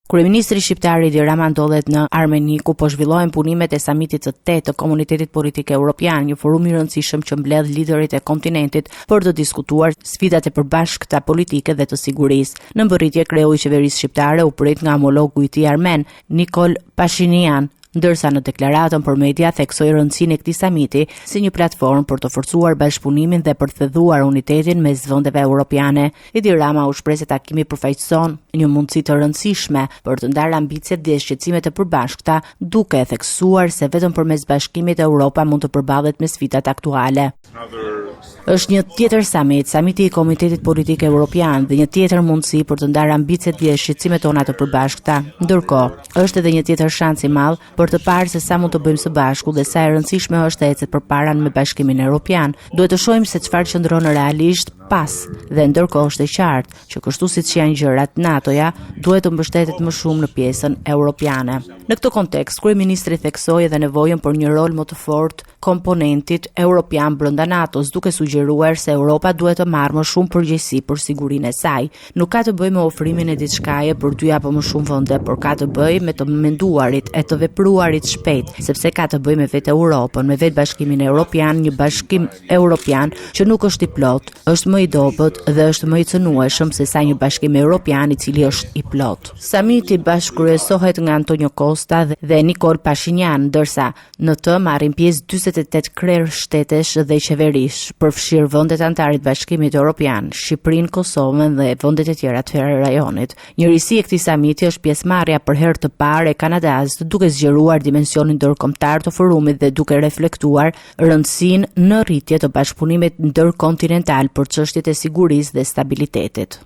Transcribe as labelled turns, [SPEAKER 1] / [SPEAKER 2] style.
[SPEAKER 1] Kryeministri shqiptar Edi Rama ndodhet në Armeni ku po zhvillohen punimet e samitit të tetë të Komunitetit Politik Europian, një forum i rëndësishëm që mbledh liderët e kontinentit për të diskutuar sfidat e përbashkëta politike dhe të sigurisë. Në mbërritje kreu i qeverisë shqiptare u prit nga homologu i tij armen, Nikol Pashinian, ndërsa në deklaratën për media theksoi rëndësinë e këtij samiti si një platformë për të forcuar bashkëpunimin dhe për të thelluar unitetin mes vendeve europiane. Edi Rama u shpreh se takimi përfaqëson një mundësi të rëndësishme për të ndarë ambiciet dhe shqetësimet e përbashkëta, duke theksuar se vetëm përmes bashkimit Europa mund të përballet me sfidat aktuale. Është një tjetër samit, samiti i Komitetit Politik Europian dhe një tjetër mundësi për të ndarë ambiciet dhe shqetësimet tona të përbashkëta. Ndërkohë, është edhe një tjetër shans i madh për të parë se sa mund të bëjmë së bashku dhe sa e rëndësishme është të ecet përpara me Bashkimin Europian. Duhet të shohim se çfarë qëndron realisht pas dhe ndërkohë është e qartë që kështu siç janë gjërat, NATO-ja duhet të mbështetet më shumë në pjesën europiane. Në këtë kontekst, kryeministri theksoi edhe nevojën për një rol më të fortë komponentit europian brenda NATO-s, duke sugjeruar se Europa duhet të marrë më shumë përgjegjësi për sigurinë e saj. Nuk ka të bëjë me ofrimin e diçkaje për dy apo më shumë vende, por ka të bëjë me të menduarit e të vepruarit shpejt, sepse ka të bëjë me vetë Europën, me vetë Bashkimin Europian, një bashkim europian që nuk është i plotë, është më i dobët dhe është më i cënueshëm se sa një bashkim europian i cili është i plotë. Samiti bashkëkryesohet nga Antonio Costa dhe Nikol Pashinyan, ndërsa Në të marrin pjesë 48 krerë shtetesh dhe qeverish, përfshirë vendet anëtare të Bashkimit Europian, Shqipërinë, Kosovën dhe vendet e tjera të rajonit. Një risi e këtij samiti është pjesëmarrja për herë të parë e Kanadasë, duke zgjeruar dimensionin ndërkombëtar të forumit dhe duke reflektuar rëndësinë në rritje të bashkëpunimit ndërkontinental për çështjet e sigurisë dhe stabilitetit.